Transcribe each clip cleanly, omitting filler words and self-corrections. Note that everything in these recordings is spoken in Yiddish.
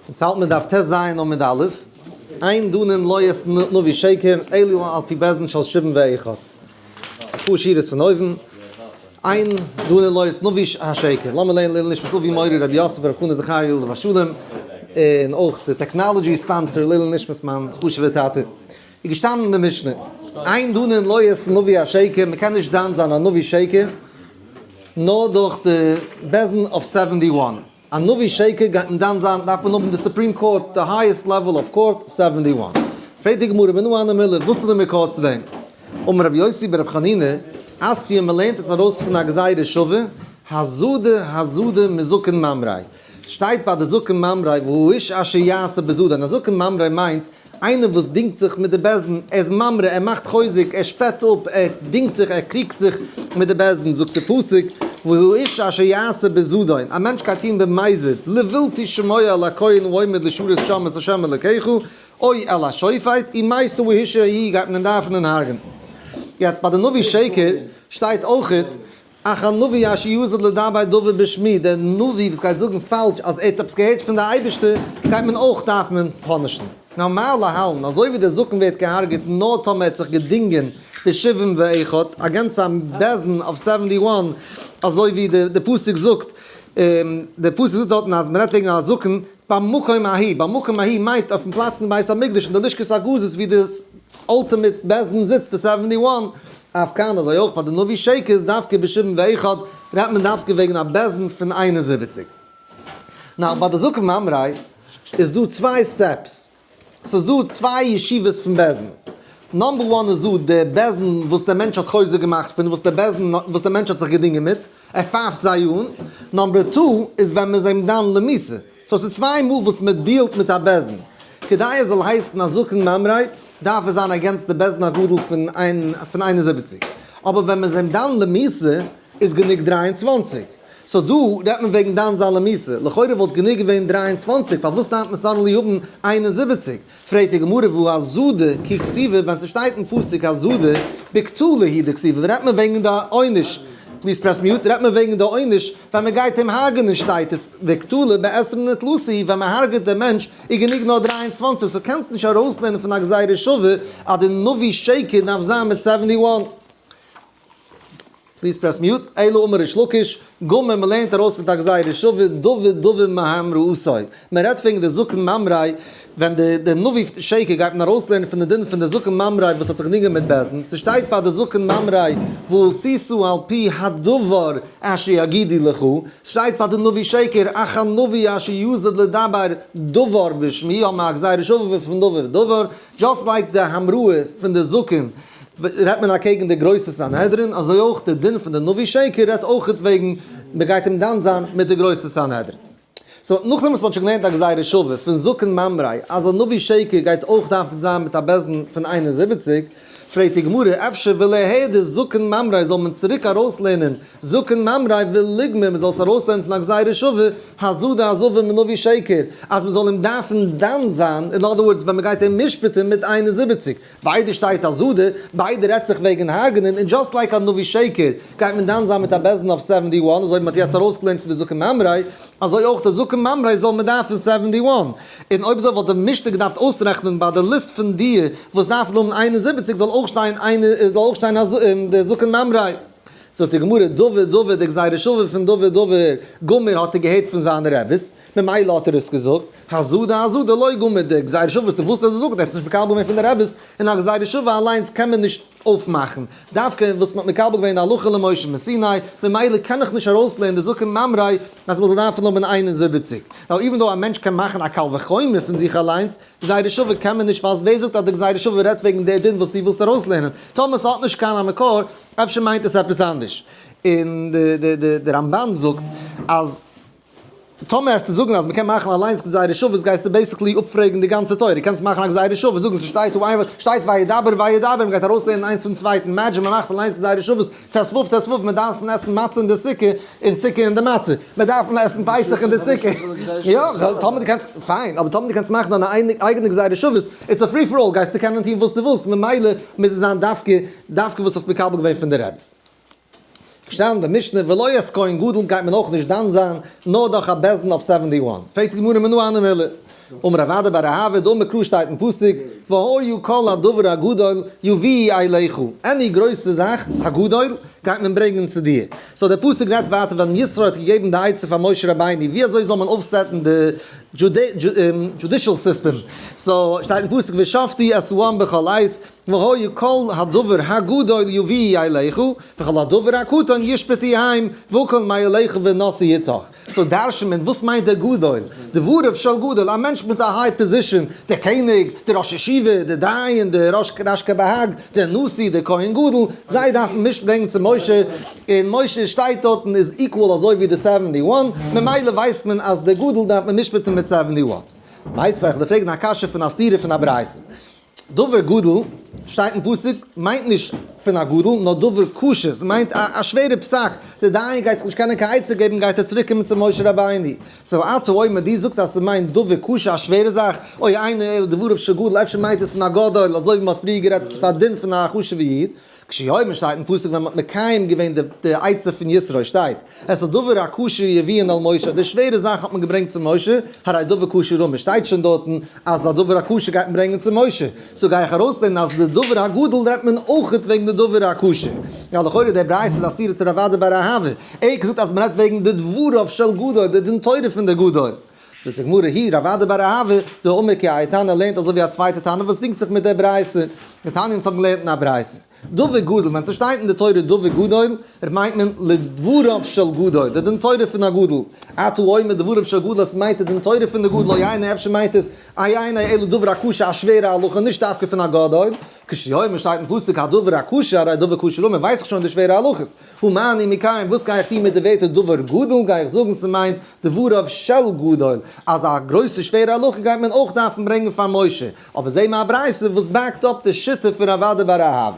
אונז האלט מיר דף טז עמוד א', אין דנין לא את נביא שקר אלא על פי בית דין של שבעים ואחד. אפאר שורות פון אויבן, אין דנין לא את נביא השקר, לאמיר לערנען לעילוי נשמת אבי מורי רבי יוסף ברב חנא זכריה עליו השלום, און אויך די technology sponsor לעילוי נשמת מיין חשוב'ער טאטע. איז געשטאנען אין די משנה, אין דנין לא את נביא השקר, מען קען נישט דן זיין א נביא שקר נאר דורך די בית דין of seventy one. א נביא שקר גייט מען דן זיין דארף מען האבן די Supreme Court די highest level of court seventy one. פרעגט די גמרא מנא הני מילי וואס איז די מקור צו דעם? אמר רבי יוסי ברבי חנינא אתיא מען לערנט עס ארויס פון א גזירה שווה הזדה הזדה מזקן ממרא שטייט ביי די זקן ממרא והאיש אשר יעשה בזדון א זקן ממרא מיינט איינער וואס דינגט זיך מיט די בית דין, ער איז ממרא, ער מאכט חוזק, ער שפעט אפ, ער דינגט זיך, ער קריגט זיך מיט די בית דין, זאגט די פסוק, והוא האיש אשר יעשה בזדון, א מענטש גייט טון במזיד, לבלתי שמוע אל הכהן העומד לשרת שם את ה' אלוקיך, או אל השופט, ומת האיש ההוא גייט מען אים דארפן און הרג'ן. יעצט ביי די נביא שקר שטייט אויכעט, אך הנביא אשר יזד לדבר דבר בשמי, דער נביא וואס גייט זאגן פאלש אז ער האט עפעס געהערט פון די אייבערשטער, גייט מען אויך דארף מען punish ן. נארמאלע האלן, אזוי ווי דער זקן ווערט געהארגעט נאר טאמער ער האט זיך געדינגען בשבעים ואחד, against א בית דין of seventy one, אזוי ווי די פסוק זאגט, די פסוק זאגט דארטן אז מען רעדט וועגן א זקן במקום ההוא, במקום ההוא מיינט אויפן פלאץ אין בית המקדש אין די לשכת הגזית ווי די ultimate בית דין זיצט די seventy one, אף כאן אזוי אויך ביי די נביא שקר איז דווקא בשבעים ואחד רעדט מען דווקא וועגן א בית דין פון 71. now ביי די זקן ממרא איז דא צוויי steps, ס'איז דא צוויי ישיבות פון בית דין, number one איז דא די בית דין וואס דער מענטש האט חוזק געמאכט פון, וואס דער בית דין וואס דער מענטש האט זיך געדינגען מיט, ער פייפט זיי אן, number two איז ווען מ'איז אים דן למיתה, so ס'איז צוויי מאל וואס מ'deal ט מיט א בית דין. כדי עס זאל הייסן א זקן ממרא דארף עס זיין against די בית דין הגדול פון 71. אבער ווען מ'איז אים דן למיתה איז גענוג 23. so דא רעדט מען וועגן דן זיין למיתה. לכאורה וואלט גענוג געווען 23, פארוואס דארף מען suddenly האבן 71? פרעגט די גמרא והא הזדה כי כתיבא, ווען ס'שטייט אין פסוק הזדה בקטלא הוא דכתיבא, רעדט מען וועגן די עונש, please press mute, רעדט מען וועגן די עונש ווען מען גייט אים הרג'נען שטייט עס וקטלא בעשרים ותלתא ווען מען הרג'עט דעם מענטש איז גענוג נאר 23, so קענסט נישט ארויסלערנען פון א גזירה שווה אז די נביא שקר דארף זיין מיט seventy one. please press mute, אלא אמר ריש לקיש, גמר מען לערנט ארויס מיט א גזירה שווה, דבר דבר מהמראתו. מען רעדט וועגן די זקן ממרא, ווען די די נביא שקר גייט מען ארויסלערנען פון די דין פון די זקן ממרא וואס האט זיך געדינגען מיט בית דין, ס'שטייט ביי די זקן ממרא ועשית על פי הדבר אשר יגידו לך, ס'שטייט ביי די נביא שקר אך הנביא אשר יזד לדבר דבר בשמי, האבן מיר א גזירה שווה פון דבר דבר, just like די המראה פון די זקן רעדט מען אקעגן די גרויסע סנהדרין, אזוי אויך די דין פון די נביא שקר רעדט אויך וועגן מען גייט אים דן זיין מיט די גרויסע סנהדרין. so נאכדעם וואס מען האט שוין געלערנט א גזירה שווה פון זקן ממרא אז א נביא שקר גייט אויך דארפן זיין מיט א בית דין פון 71, פרעגט די גמרא אפשר וליהוי זקן ממרא זאל מען צוריק ארויסלערנען זקן ממרא וליגמר מען זאל עס ארויסלערנען פון א גזירה שווה הזדה הזבה מנביא שקר אז מען זאל אים דארפן דן זיין, in other words ווען מען גייט אים משפט'ן מיט 71. ביידע שטייט הזדה, ביידע רעדט זיך וועגן הרג'נען, און just like א נביא שקר גייט מען דן זיין מיט א בית דין אויף seventy one, אזוי ווי מ'האט יעצט ארויסגעלערנט פון די זקן ממרא, אזוי אויך די זקן ממרא זאל מען דארפן seventy one. און אויב אזוי וואלט די משנה געדארפט אויסרעכענען ביי די ליסט פון די וואס דארפן האבן 71 זאל אויך שטיין איינע זאל אויך שטיין די זקן ממרא. זאגט די גמרא, דבר דבר די גזירה שווה פון דבר דבר גמר האט ער געהערט פון זיינע רעביס, ממילא האט ער עס געזאגט, הזדה הזדה לא גמר די גזירה שווה וואס וואס ער זאגט ער האט עס נישט מקבל געווען פון די רעביס, און א גזירה שווה אליינס קען מען נישט אויפמאכן, דווקא וואס מ'האט מקבל געווען הלכה למשה מסיני, ממילא קען איך נישט ארויסלערנען די זקן ממרא אז מ'זאל דארפן האבן 71. now even though א מענטש קען מאכן א קל וחומר פון זיך אליינס, גזירה שווה קען מען נישט ווייל ווער זאגט אז די גזירה שווה רעדט וועגן די דין וואס דו ווילסט ארויסלערנען, טאמער ס'האט נישט קיין א מקור, אפשר מיינט עס עפעס אנדערש. און די רמב"ן זאגט אז טאמער העסטו זאגן אז מ'קען מאכן אליינס גזירה שוות גייסטו basically אפפרעגן די גאנצע תורה, קענסט מאכן א גזירה שוה, זאגן ס'שטייט דא איין ווארט, שטייט וידבר וידבר, מ'גייט ארויסלערנען איינס פון צווייטן, imagine מ'מאכט אליינס גזירה שוות, ט"ו ט"ו, מ'דארף עסן מצה אין די סוכה, און סוכה אין די מצה, מ'דארף עסן פסח אין די סוכה, יא, טאמער דו קענסט, פיין, אבער טאמער דו קענסט מאכן דיינע אייגענע גזירה שוות, it's a free for all, גייסטו קענען טון וואס דו ווילסט, ממילא מוז עס זיין דווקא דווקא וואס האסט מקבל געווען פון די רעביס. געשטאנען די משנה ולא את כהן גדול גייט מען אויך נישט דן זיין נאר דורך א בית דין of seventy one. פרעגט די גמרא מנא הני מילי. אמר רב אדא בר אהבה דאמר קרא שטייט אין פסוק והיה כל הדבר הגדול יביאו אליך, any גרויסע זאך, הגדול, גייט מען ברענגען צו דיר. so דער פסוק רעדט ווייטער ווען יתרו האט געגעבן די עצה פאר משה רבינו ווי אזוי זאל מען אויפסעטן די judicial system, so שטייט אין פסוק ושפטו את העם בכל עת והיה כל הדבר הגדול יביאו אליך וכל הדבר הקטן ישפטו הם והקהל מעליך ונסעו אתך. so דרש'נט מען וואס מיינט דער גדול? דבריו של גדול, א מענטש מיט א high position, דער קעניג, דער ראש ישיבה, דער דיין, דער ראש רשכבה"ג, דער נשיא, דער כהן גדול, זיי דארפן נישט ברענגען צו משה, און משה שטייט דארט און איז equal אזוי ווי די seventy one, ממילא ווייסט מען אז דער גדול דארף מען משפט'ן מיט seventy one. מיתיבי איך וועל פרעגן א קשיא פון א סתירה פון א ברייתא. דבר גדול, שטייט אין פסוק, מיינט נישט פון א גדול, נאר דבר קשה, ס'מיינט א שווערע פסק, דער דיין גייט זיך נישט קענען קיין עצה געבן גייט ער צוריק קומען צו משה רבינו. so אתה אומר דו זאגסט אז ס'מיינט דבר קשה א שווערע זאך, או אינו אלא דבריו של גדול אפשר מיינט עס פון א גדול, אזוי ווי מ'האט פריער גערעדט עפעס א דין פון א חשוב'ע איד. כשהוא אומר שטייט אין פסוק ווען מ'האט מקיים געווען די עצה פון יתרו שטייט את הדבר הקשה יביאון אל משה, די שווערע זאך האט מען געברענגט צו משה, הרי דבר קשה רמי, שטייט שוין דארטן אז א דבר הקשה גייט מען ברענגען צו משה, so גיי איך ארויסלערנען אז די דבר הגדול רעדט מען אויכעט וועגן די דבר הקשה. יא לכאורה די ברייתא איז א סתירה צו רב אדא בר אהבה, ער האט געזאגט אז מ'רעדט וועגן די דבריו של גדול, די דין תורה פון די גדול. זאגט די גמרא, היא רב אדא בר אהבה, דאמר כי האי תנא לערנט אזוי ווי א צווייטע תנא וואס דינגט זיך מיט דער ברייתא, דתניא אונז האבן געלערנט אין א ברייתא, דבר גדול, ווען ס'שטייט אין די תורה דבר גדול, מיינט מען לדבריו של גדול, די דין תורה פון א גדול, אתה אומר דבריו של גדול, עס מיינט די דין תורה פון די גדול, או אינו אפשר מיינט עס אינו אלא דבר הקשה א שווערע הלכה נישט דווקא פון א גדול, כשהוא אומר שטייט אין פסוק הדבר הקשה הרי דבר קשה רמי ווייס איך שוין די שווערע הלכות, הא מה אני מקיים וואס גיי איך טון מיט די ווערטער דבר גדול גיי איך זאגן ס'מיינט דבריו של גדול אז א גרויסע שווערע הלכה גייט מען אויך דארפן ברענגען פאר משה, אבער זעה מיר א ברייתא וואס back ט אפ די שיטה פון רב אדא בר אהבה.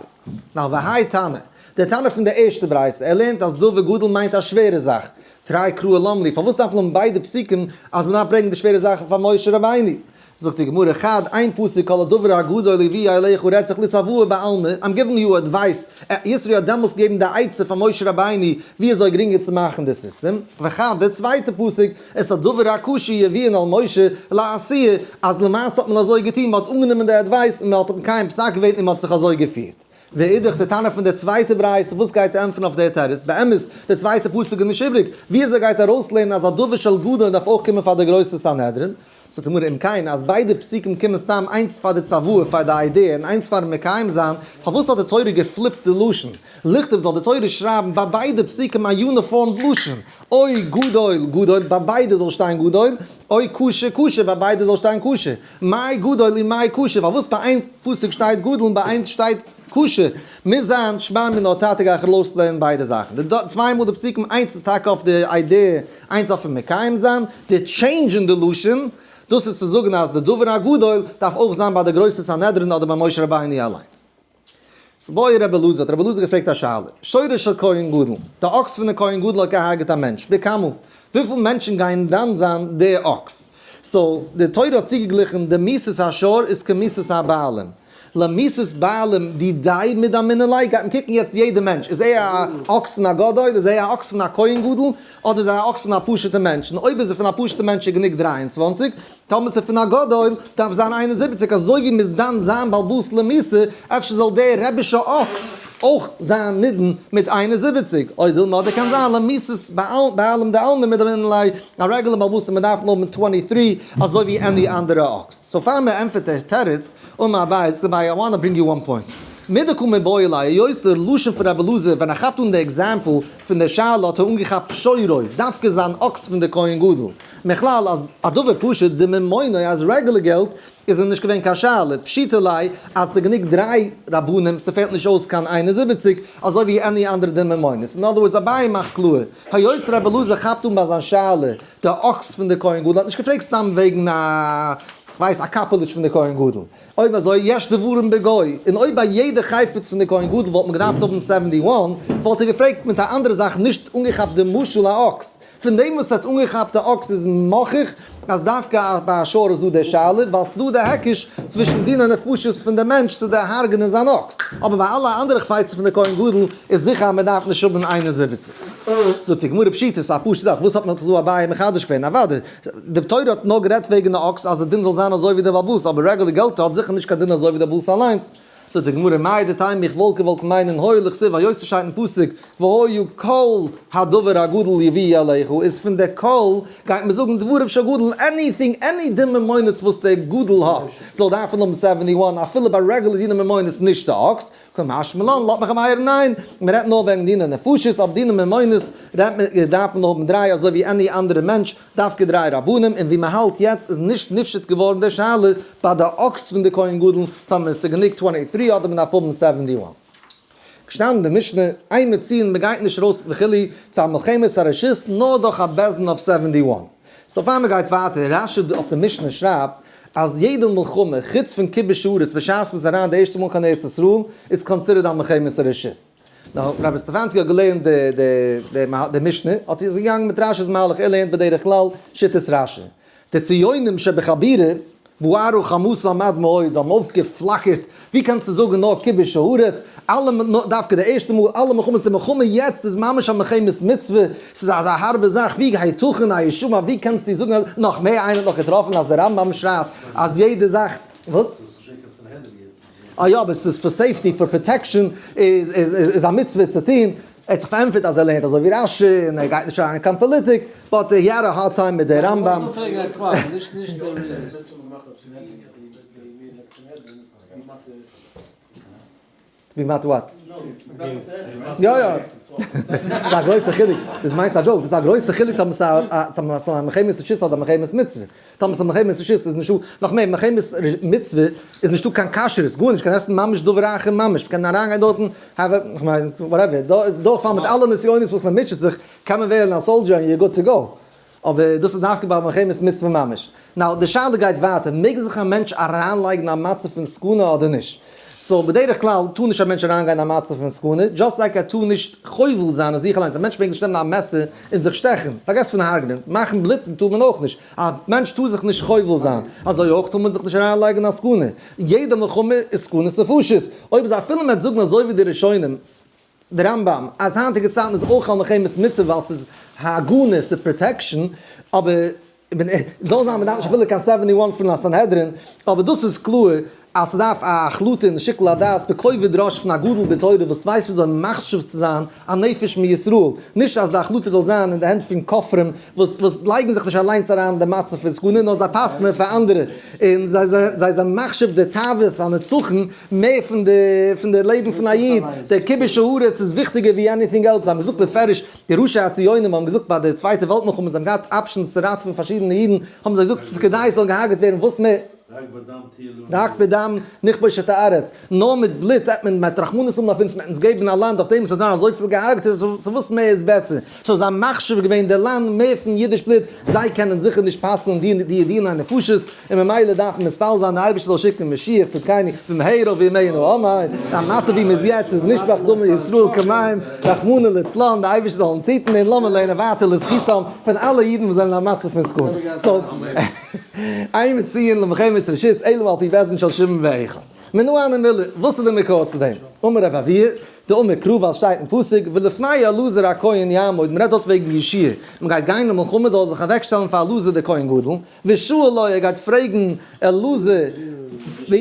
נאר והאי תנא, דער תנא פון די ערשטע ברייתא, ער לערנט אז דבר גדול מיינט א שווערע זאך, תרי קראי למה לי, פארוואס דארף מען האבן ביידע פסוקים אז מען דארף ברענגען די שווערע זאכן פאר משה רבינו? זאגט די גמרא, חד, איין פסוק כל הדבר הגדול יביאו אליך רעדט זיך לצוואה בעלמא, I'm giving you advice, יתרו האט דעמאלס געגעבן די עצה פאר משה רבינו ווי אזוי גרינגער צו מאכן די סיסטעם, וחד, די צווייטע פסוק, את הדבר הקשה יביאון אל משה לעשיה, אז למעשה האט מען אזוי געטון, מען האט אנגענומען די advice און מען האט מקיים פסק געווען און מען האט זיך אזוי געפירט. ואידך די טענה פון די צווייטע ברייתא, וואס גייט ענטפערן אויף די תירוץ? באמת, די צווייטע פסוק איז נישט איבריג, ווי אזוי גייט ארויסלערנען אז א דבר של גדול דארף אויך קומען פאר די גרויסע סנהדרין? זאגט די גמרא אם כן אז ביידע פסוקים קומען סתם איינס פאר די צוואה פאר די idea און איינס פארן מקיים זיין, פארוואס האט די תורה געפליפט די לשון? לכתוב זאל די תורה שרייבן ביי ביידע פסוקים א uniformed לשון, אוי גדול גדול ביי ביידע זאל שטיין גדול, אוי קשה קשה ביי ביידע זאל שטיין קשה, מאי גדול און מאי קשה, פארוואס ביי איין פסוק שטייט גדול און ביי איינס שטייט קשה? מוז זיין שמע מינה טאטע גיי איך ארויסלערנען ביידע זאכן, די צוויי מאל די פסוקים איינס איז טאקע אויף די idea איינס אויפן מקיים זיין, די change אין די לשון, דאס איז צו זאגן אז די דבר הגדול דארף אויך זיין ביי די גרויסע סנהדרין אדער ביי משה רבינו אליינס. so בעי רבי אלעזר האט רבי אלעזר געפרעגט א שאלה, שורו של כהן גדול, די אקס פון די כהן גדול האט געהארגעט א מענטש, בכמה? וויפיל מענטשן גייען דן זיין די אקס? so די תורה האט צוגעגליכן די מיתת השור איז כמיתת הבעלים. למיתת בעלים דידיה מדמינן ליה, גייט מען קוקן יעצט יעדע מענטש, איז ער א אקס פון א גדול, איז ער א אקס פון א כהן גדול, אדער איז ער א אקס פון א פשוטע מענטש, און אויב איז ער פון א פשוטע מענטש איז גענוג 23, טאמער ס'איז פון א גדול דארף זיין 71, אזוי ווי מ'איז דן זיין בעל הבית למיתה, אפשר זאל דער רבי'שע אקס אויך זיין נידון מיט 71, או דילמא אדער קען זיין למיתת בעלים דעלמא מדמינן ליה, א רעגולער בעל הבית מ'דארף נאר האבן 23 אזוי ווי any אנדערע אקס. so פאר מ'ענטפערט דער תירוץ, אמר אביי, זאגט אביי, I want to bring you one point. מדקא מיבעי ליה, היות דער לשון פון רבי אלעזר ווען ער כאפט אן די example פון די שאלה האט ער אנגעכאפט שורו, דווקא זיין אקס פון די כהן גדול. מכלל אז א דבר פשוט דממונא אז רעגולער געלט איז אים נישט געווען קיין שאלה, פשיטא ליה אז ס'איז גענוג דריי רבנים ס'פעלט נישט אויס קיין 71 אזוי ווי any אנדערע דין ממונות. אין other words אביי מאכט קלאר, היות רבי אלעזר כאפט אן ביי זיין שאלה די אקס פון די כהן גדול האט נישט געפרעגט סתם וועגן א כ'ווייס א קאפעליטש פון די כהן גדול, אויב אזוי יש דברים בגו, און אויב ביי יעדע חפץ פון די כהן גדול וואלט מען געדארפט האבן seventy one, וואלט ער געפרעגט מיט א אנדערע זאך נישט אנגעכאפט די משל א אקס. פון דעם וואס ס'האט אנגעכאפט די אקס איז מוכח אז דווקא ביי א שור איז דא די שאלה, ווייל ס'דא די היקש צווישן דיני נפשות פון די מענטש צו די הרג'נען זיין אקס, אבער ביי אלע אנדערע חפצים פון די כהן גדול איז זיכער אז מ'דארף נישט האבן 71. זאגט די גמרא פשיטא, ס'איז א פשוטע זאך, וואס האט מען דא אביי מחדש געווען? אוודאי, די תורה האט נאר גערעדט וועגן די אקס אז די דין זאל זיין אזוי ווי די בעל הבית, אבער רעגולער געלט האט זיכער נישט קיין דין אזוי ווי די בעל הבית אליינס. זאגט די גמרא מהו דתימא איך וואלט געוואלט מיינען הואיל וכתיב היות ס'שטייט אין פסוק והיה כל הדבר הגדול יביאו אליך איז פון די כל גייט מען זאגן דבריו של גדול anything any דין ממונות וואס דער גדול האט זאל דארפן האבן 71 אפילו ביי רעגולער דיני ממונות נישט די אקס קא משמע לן לאט מיך אים ניין מען רעדט נאר וועגן דיני נפשות אויף דיני ממונות רעדט מען דארף מען האבן דריי אזוי ווי any אנדערע מענטש דווקא דריי רבנים, און ווי מען האלט יעצט איז נישט נפשט געווארן די שאלה ביי די אקס פון די כהן גדול טאמער עס איז גענוג twenty three אדער מען דארף האבן 71. געשטאנען אין די משנה, אין מוציאין מען גייט נישט ארויס וכו' צו א מלחמת הרשות נאר דורך א בית דין אויף 71. so פאר מען גייט ווייטער, רש"י אויף די משנה שרייבט אז יעדע מלחמה חוץ פון כיבוש הארץ בשעת מען איז אריין די ערשטע מאל קיין ארץ ישראל איז considered א מלחמת הרשות. נאר רבי סטעפאנסקי האט געלערנט די משנה, האט ער זיך געגאנגען מיט רש"י'ס מהלך, ער לערנט בדרך כלל שיטת רש"י. די ציונים שבחבורה, בערו חמתם עד מאוד, זיי האבן אויפגעפלאקערט, ווי קענסטו זאגן נאר כיבוש הארץ, אלע דווקא די ערשטע מאל, אלע מלחמות, די מלחמה יעצט איז ממש א מלחמת מצוה, ס'איז אזא הארבע זאך, ווי היתכן הישמע, ווי קענסטו זאגן אז, נאך מער איינער האט נאך געטראפן אז די רמב"ם שרייבט אז יעדע זאך, וואס? אה יא אבער ס'איז פאר safety פאר protection איז איז איז א מצוה צו טון, ער האט זיך פארענטפערט אז ער לערנט אזוי ווי רש"י און ער גייט נישט אריין אין קיין פאליטיק, but he had a hard time מיט די רמב"ם. ווי מאכט what? יא יא. ס'איז א גרויסע חילוק. דאס מיינסט א joke? דאס איז א גרויסע חילוק טאמער ס'איז א מלחמת רשות אדער מלחמת מצוה. טאמער ס'איז מלחמת רשות איז נישטא, נאך מער, מלחמת מצוה איז נישטא קיין כשרות, גארנישט, קענסט עסן ממש דבר אחר ממש, מ'קען אריינגיין דארטן, כ'מיין, whatever, דורכפאלן מיט אלע נסיונות וואס מ'מוטשעט זיך, קען מען ווערן א soldier and you're good to go. אבער דאס איז דווקא ביי מלחמת מצוה ממש. now, די שאלה גייט ווייטער, מעג זיך א מענטש אריינלייגן א מצב פון סכנה אדער נישט? so בדרך כלל טאר נישט א מענטש אריינגיין אין א מצב פון סכנה, just like ער טאר נישט חובל זיין אין זיך אליינס, א מענטש מעג נישט נעמען א מעסער און זיך שטעכן, פארגעס פון הרג'נען, מאכן בלוטן טאר מען אויך נישט, א מענטש טאר זיך נישט חובל זיין, אזוי אויך טאר מען זיך נישט אריינלייגן אין א סכנה, יעדע מלחמה איז סכנת נפשות, אויב איז אפילו מען וועט זאגן אזוי ווי די ראשונים, די רמב"ם, אז היינטיגע צייטן איז אויך א מלחמת מצוה ווייל ס'איז הגנה, ס'איז protection, אבער זאל זיין מ'דארף נישט אפילו קיין 71 פון א סנהדרין, אבער דאס איז קלאר אז ס'דארף א החלטה און שיקול הדעת בכובד ראש פון א גדול בתורה וואס ווייסט וויאזוי מחשיב צו זיין א נפש מישראל, נישט אז די החלטה זאל זיין אין די הענט פון כופרים וואס וואס לייגן זיך נישט אליינס אריין אין די מצב פון סכנה נאר זיי פסק'נען פאר אנדערע און זיי זיי זענען מחשיב די תאוות הנצחון מער פון די פון די לעבן פון א איד, דער כיבוש הארץ איז וויכטיגער ווי anything else, זיי האבן געזאגט בפירוש, די ראשי הציונים האבן געזאגט ביי די צווייטע וועלט מלחמה זיי האבן געהאט options צו ראטעווען פארשידענע אידן, האבן זיי געזאגט ס'איז כדאי עס זאל געהארגעט ווערן וואס מער, רק בדם תהיה לנו רק בדם נכבוש את הארץ, נאר מיט בלוט וועט מען מיט רחמנות האבן אויף אונז, מען וועט אונז געבן א לאנד אויף דעם עס וועט זיין אזויפיל געהארגעטע, so וואס מער איז בעסער, so זיי האבן מחשיב געווען די לאנד מער פון אידיש בלוט, זיי קענען זיכער נישט פסק'נען די די דיני נפשות, און ממילא דארף מען מתפלל זיין די אייבערשטער זאל שיקן משיח צדקינו במהרה בימינו אמן, די מצב ווי מ'איז יעצט איז נישט נשפך דם ישראל כמים, רחמנא לצלן, די אייבערשטער זאל אונז היטן און לאמיר לערנען ווייטער לזכותם פון אלע אידן וואס זענען אין א מצב פון סכנה. so, אין מוציאין למלחמת רשות אלא על פי בית דין של שבעים ואחד. מנא הני מילי, וואס איז די מקור צו דעם? אמר רב אבהו, דאמר קרא ווייל שטייט אין פסוק ולפני אלעזר הכהן יעמוד, מ'רעדט דארט וועגן יהושע, מ'גייט גיין אין מלחמה זאל ער זיך אוועקשטעלן פאר אלעזר דער כהן גדול, ושאל לו ער גייט פרעגן אלעזר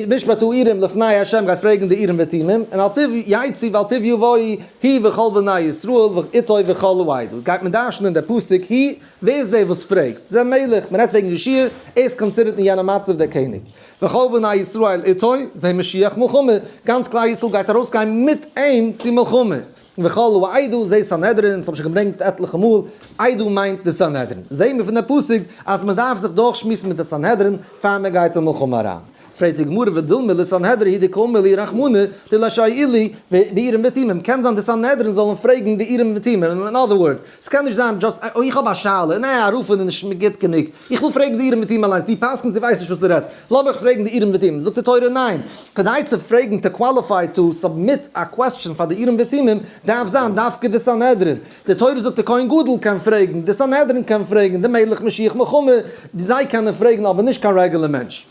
משפט האורים לפני ה' גייט פרעגן די אורים ותומים, און על פיו יצאו ועל פיו יבואו הוא וכל בני ישראל ואיתו וכל העדה, גייט מען דרש'נען דער פסוק הוא ווער איז דער וואס פרעגט? זה מלך, מען רעדט וועגן יהושע, ער איז considered אין יענע מצב דער קעניג. וכל בני ישראל איתו, זה משוח מלחמה, גאנץ כלל ישראל גייט ארויסגיין מיט אים צו מלחמה. וכל העדה, זה סנהדרין, דאס האב איך שוין געברענגט עטליכע מאל, עדה מיינט די סנהדרין. זעהן מיר פון דער פסוק אז מען דארף זיך דורכשמועסן מיט די סנהדרין פאר מען גייט אין מלחמה אריין. פרעגט די גמרא ודילמא לסנהדרין הוא דקאמר להו רחמנא דלישאלו באורים ותומים, קען זיין די סנהדרין זאלן פרעגן די אורים ותומים, אין other words, ס'קען נישט זיין just אוי איך האב א שאלה, נע א רב איז נישט גוט גענוג, איך וויל פרעגן די אורים ותומים אליינס, דו פסק'נסט דו ווייסט נישט וואס דו רעדסט, לאמיך פרעגן די אורים ותומים, זאגט די תורה ניין, כדי צו פרעגן to qualify to submit א question פאר די אורים ותומים דארף זיין דווקא די סנהדרין, די תורה זאגט די כהן גדול קען פרעגן, די סנהדרין קען פרעגן, די מלך משיח מלחמה, זיי קענען פרעגן אבער נישט קיין רעגולער מענטש.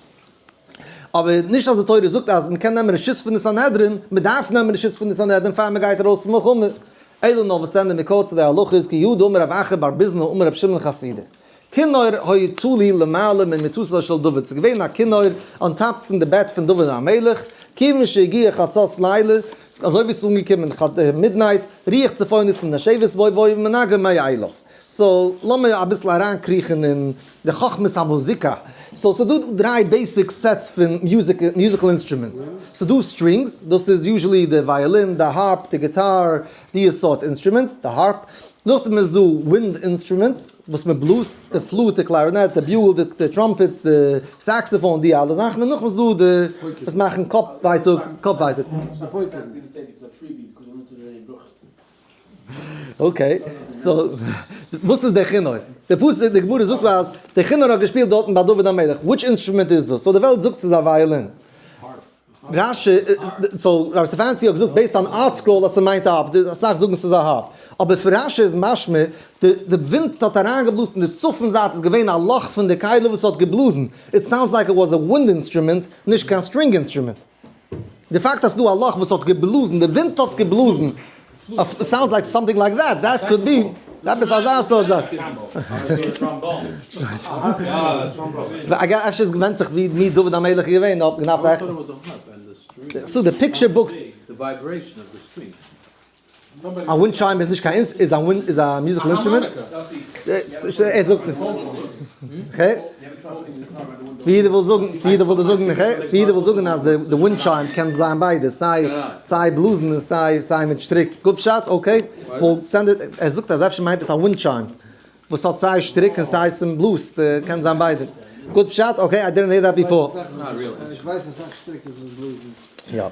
אבער נישט אז די תורה זאגט אז מען קען נעמען רשות פון די סנהדרין, מען דארף נעמען רשות פון די סנהדרין פאר מען גייט ארויס פון מלחמה. אלא נאר וואס דען די מקור צו די הלכה איז כי הא דאמר רב אחא בר ביזנא אמר רבי שמעון חסידא כינור היה תלוי למעלה ממיטתו של דוד ס'איז געווען א כינור on top פון די בעט פון דוד המלך כיוון שהגיע חצות לילה אזוי ווי ס'איז אנגעקומען midnight רוח צפונית מנשבת בו והיה מנגן מאליו. so לאמיר אביסל אריינקריכן אין די חכמת המוזיקה. so ס'איז דא דריי basic sets פון musical instruments. ס'איז דא strings, דאס איז usually די ווייאלין, די harp, די גיטאר, די סארט instruments, די harp. נאכדעם איז דא wind instruments וואס מען בלאזט, די flute, די clarinet, די bugle, די trumpets, די saxophone, די אלע זאכן. און נאכדעם איז דא די וואס מאכן קאפ ווייטאג, קאפ ווייטאג. okay, so וואס איז דער כינור? דער פסוק, די גמרא זאגט אז דער כינור האט געשפילט דארטן ביי דוד המלך, which instrument איז דאס? so די וועלט זאגט ס'איז א ווייאלין. רש"י, so רב סטעפאנסקי האט געזאגט based on ArtScroll אז ס'מיינט א harp, אסאך זאגן ס'איז א harp. אבער פון רש"י איז משמע די די ווינט האט אריינגעבלאזן די צפון זייט איז געווען א לאך פון די כלי וואס האט געבלאזן, it sounds like it was a wind instrument, נישט קיין string instrument. די פאקט אז ס'דא א לאך וואס האט געבלאזן, די ווינט האט געבלאזן, sounds like something like that, that could be, עפעס אזא סארט זאך. אפשר עס ווענדט זיך ווי מי דוד המלך איז געווען, האט מען געדארפט א. so די picture books. א wind chime איז נישט קיין איז א wind איז א musical instrument? ער זאגט צבי יהודה וויל זאגן צבי יהודה וויל זאגן צבי יהודה וויל זאגן אז די wind chime קען זיין ביידע סיי סיי בלאזן און סיי סיי מיט שטריק גוט פשט okay we'll send it ער זאגט אז אפשר מיינט עס א wind chime וואס האט סיי שטריק און סיי צום בלאזט קען זיין ביידע גוט פשט okay I didn't hear that before. יא.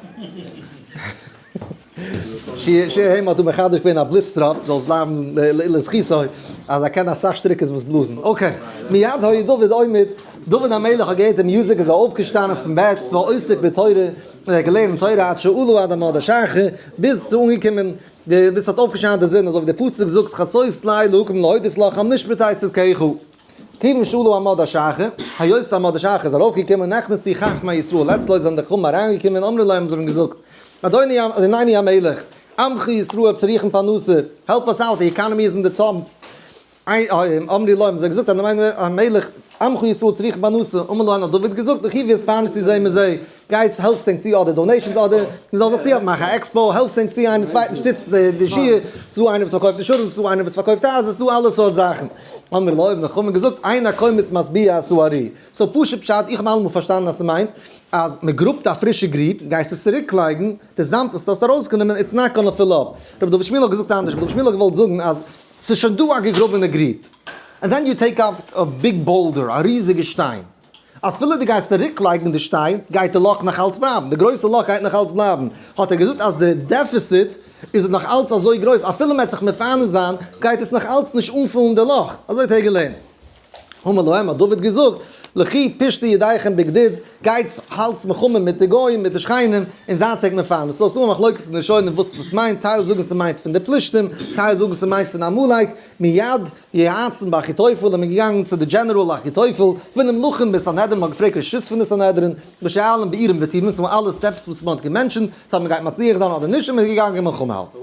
שיהיה האט דא מחדש געווען א בליץ טראפ, זאל עס בלייבן לזכותו, אז ער קען אסאך שטריקעס וואס בלאזן. okay. מיד היה דוד עומד, דוד המלך האט געהערט די מוזיק איז ער אויפגעשטאנען פון בעט ועוסק בתורה, און ער האט געלערנט תורה עד שעלו עד עמוד השחר, ביז ס'איז אנגעקומען די, ביז ס'האט אויפגעשיינט די זון, אזוי ווי דער פסוק זאגט חצות לילה הוקם להודות לך על משפטי צדקך. כיוון שעלו עמוד השחר, היות עמוד השחר איז ארויפגעקומען, נכנסו חכמי ישראל אצלו זענען די חכמים אריינגעקומען, אמרו להם זיי האבן געזאגט, אדוני אדונינו המלך, עמך ישראל צריכים פרנסה, help us out, די economy איז אין די dumps, אמרו לו האבן זיי געזאגט אדונינו המלך, עמך ישראל צריכים פרנסה, אמר להם האט דוד געזאגט, לכו והתפרנסו זה מזה, גייטס העלפטס ענק צו אדער donations אדער מ'זאל זיך צו מאכן א expo, העלפטס ענק צו איינער צווייטן שטיצט די שיעור, ס'דא איינער וואס פארקויפט insurance, ס'דא איינער וואס פארקויפט הייזער, ס'דא אלע סארט זאכן. אמרו לו האבן די חכמים געזאגט, אין הקומץ משביע את הארי. so פשוט פשט, איך האב אלעמאל פארשטאנען אז ס'מיינט אז מ'גראבט א פרישע גריב, גייסט עס צוריק לייגן, די זאמד וואס דו האסט ארויסגענומען it's not gonna fill up. רבי דוד שמואל האט געזאגט אנדערש, רבי דוד שמואל האט געוואלט זאגן אז ס'איז שוין דא א געגראבענע גריב, and then you take out a big boulder, א ריזיגע שטיין, אפילו דו גייסט צוריק לייגן די שטיין, גייט די לאך נאך אלץ בלייבן, די גרויסע לאך גייט נאך אלץ בלייבן, האט ער געזאגט אז די deficit איז נאך אלץ אזוי גרויס, אפילו מען וועט זיך מפרנס זיין, גייט עס נאך אלץ נישט אנפולן די לאך, אזוי האט ער געלערנט. אמר להם האט דוד געזאגט, לכו פשטו ידיכם בגדוד, גייטס האלטס מלחמה מיט די גוים, מיט די שכנים, און זייטס ענק מפרנס. so ס'דא א מחלוקת אין די ראשונים וואס דאס מיינט, טייל זאגן ס'מיינט פון די פלישתים, טייל זאגן ס'מיינט פון עמלק, מיד יועצים באחיתופל איז מען געגאנגען צו די דזשענעראל אחיתופל, ונמלכים בסנהדרין, מ'האט געפרעגט רשות פון די סנהדרין, ושואלים באורים ותומים, ס'דא אלע steps וואס מ'האט גע mention ט, צו מ'גייט מצליח זיין אדער נישט, און מ'איז געגאנגען מלחמה האלטן.